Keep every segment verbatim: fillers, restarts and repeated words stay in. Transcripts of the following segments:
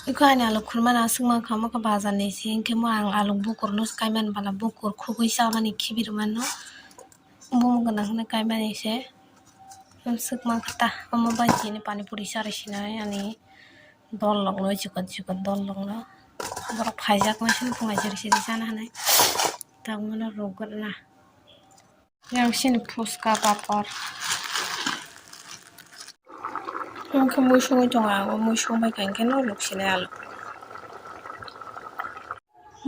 Iko ani alu khurmani aswk mankha, omo khe bazar ni se, hinkhe mo ang alu bukur no kaimani bana, bukur khugui chamani khibir mano, bumung gwnang hwnwi kaimani se. Aswk mankha ta, omo bai chini pani puri charwi sinai ani dol rok no, chikon chikon dol rok no, borok phaijak nai se, buma chiri chiri chana hinwi, tamo no rwgwk na. Yang sini phuska papor. Yang khe mui songwi tongo, ang o mui songbai kha, hinkhe no luksinai alu.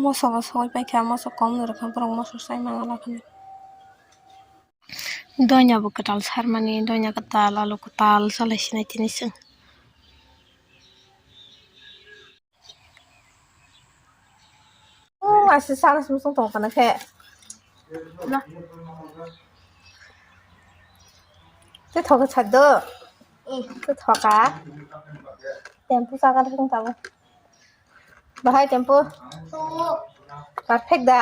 Moso bo songwi paikha, moso kom ni rwkha, borok moso chai mangala khani. Doina bo kwtal sarmani, doina kwtal, alu kwtal chalai sinai tini chwng. Oh, aswk sana sumsung tong kana khe. Tei thoka chado. Tei thoka. Tempo saka thung tabo. Bahai tempo. Perfect da.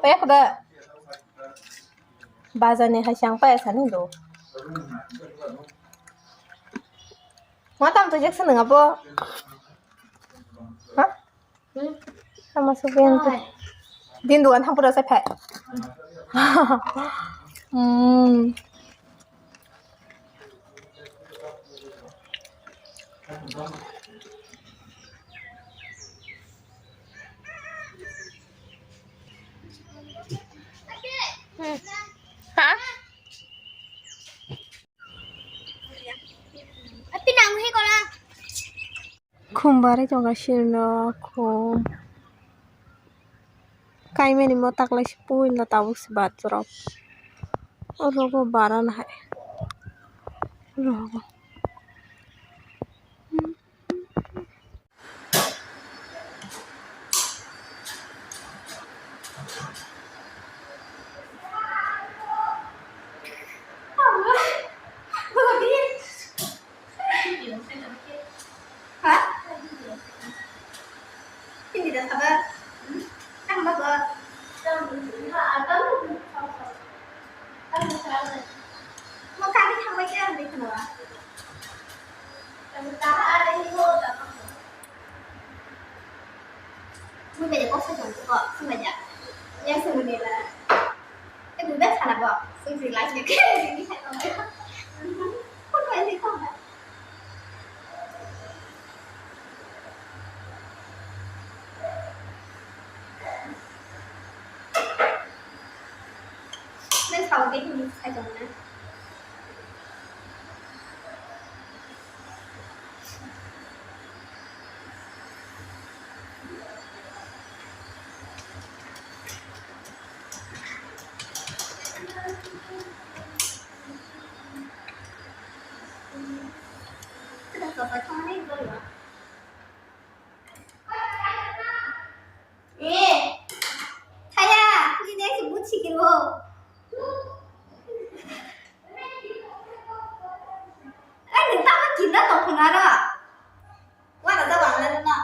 Pek da. Bazar ni hai chang paya sani do. Ma tam to jek seneng abo. Ha? Sama sugen to. Din duan hampura sai phai. Hmm. Ha? Khum barwi tongo sirno khum. Kaimani mo taklaisi puila tabuk se bathroom. Oro bo barana hai. Oro bo. Ha? Hindi na sabar. Ang bago. Mo kami thangbai kaya hindi ko na. Mo bede ko sa jong ko, sumai ja. Yang sumai la. Eh, budak sana bo. Sing sing life ni. Ini saya tahu. Kok kayak gitu? Nang sao de hini sai tong na. Sudah selesai sama nih, belum ya? Eh, Thaya, nini ekso buchi kiro. Eh, nwng tamo kinda tongphunaro? Wara da wala no.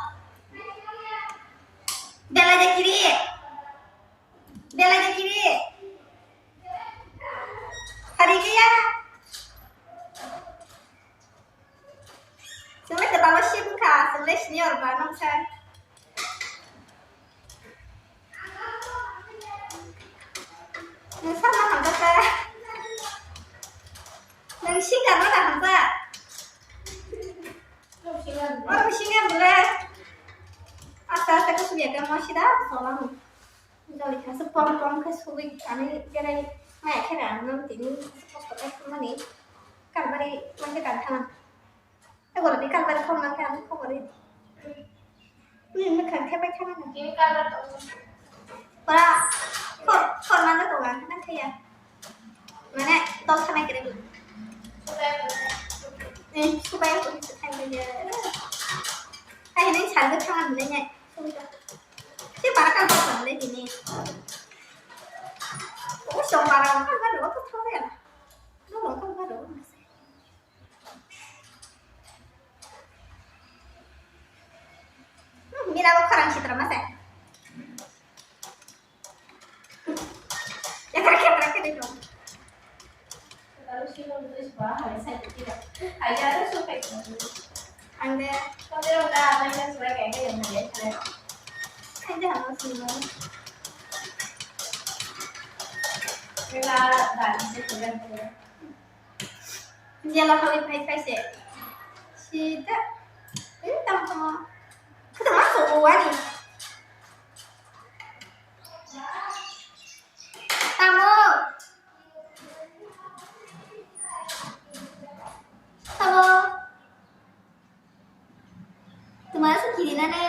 Belai da kiri. Belai da kiri. Hari kaya. Chwng le kwtal o sibwkha, chwng le senior ba noksa. Nwng sakno hamjakha. Nwng singer no da hamjak. Oro bo singer bwle. Aste aste khe sumya khe mo sida sola hwn. Joli kha se pom pom khe sugwi ani berai maya khe ra ang nang tini kosto khe sumani. Kalbari mangkhe dan thang. Tei borok ni kalbari khorna khe ang khobor ri. Ni mwkhang khe bai thang. Tini kalbar tongo. Pura khor khorna no tongo ang nang khe ya. Mane dol sanai kre. Eh, subai ko ni thang de. Ai ni chang de thang de ne. Tei bara kalbar tongo le tini. O song bara kalbar ro to thang ya. No lo kalbar ro. Mila bo khorang sitra masa. Yakra yakra khe dei no. Ang de Jela khawi phai phai se. Sida. Eh, tamo tamo. Kata ma so wani. Tamo. Tamo. Tuma sa kiri na ne.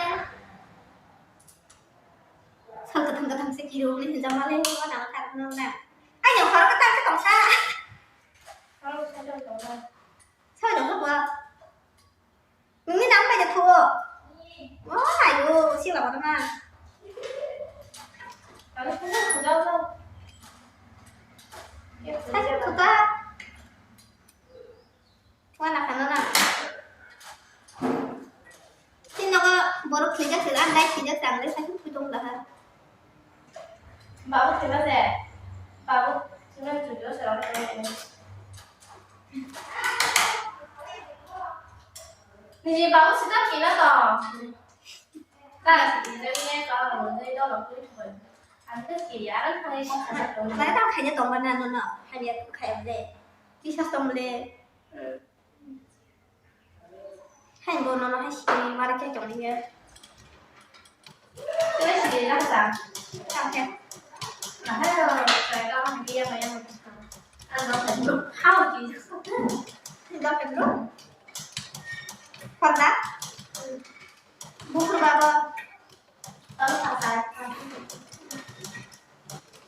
Sal katham katham se kiri ni hinjam male ni wana ka na na. Ai yo khoro ka ta ka tong sa. Khoro sa tong sa. Sa do ba. Nungni nang pai de tho. Oh, ayo, si la ba na. Khoro sa tong sa. Sa tong sa. Wana khana na. Tin nogo borok thwijak se, ang dai thwijak se, ang dai sakhe phui tong laha. Babu thwiba se, babu thwiba thwiba se rok thwiba. Niji babu sita kina to. Ta sita kina to, niji to lo thwi thwi. Ang to kiri, ang thwi thwi. Mana ta khaina tong mana no no, khaina khaina le. Kisa tong le. Hai bo nono hai sini mari khe tong liya. Tei sini lang sa. Tang khe. Na hai ro, sai ka ma dia ma yang. Ang ba kan do. How do you? Ba kan do. Parda. Bukur baba. Talo sa sa.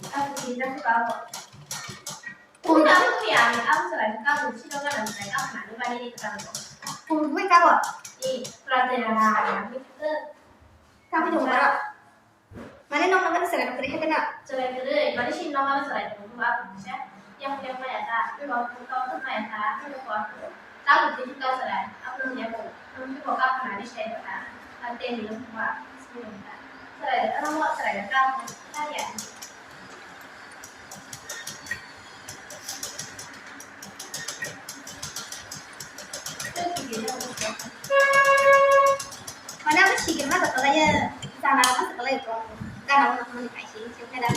Kabu ni na ka ba. Kung kabu ni ang ang sa lang kabu si lo ka lang sa ka ma ni ba ni ka ba. Kung bui kabu. Ni pra te na na ni ka. Kabu jong ba. Mane nong nong ka sa ka kre ka na. Sa ka kre ba ni si nong ka sa ka ba. Yang yang ma ya ta. Ko ko ma ya ta. Ko ko. Kabu ti ka sa ka. Aku ni ya ko. Ko ka ma ni sa ka. Ante ni ko ba. Sa ka. Ano mo sa ka. Ka ya. Mana aku sikit mah tak kala ya, sana apa tak kala ya kok, karena aku nak main kaisi, sih ada.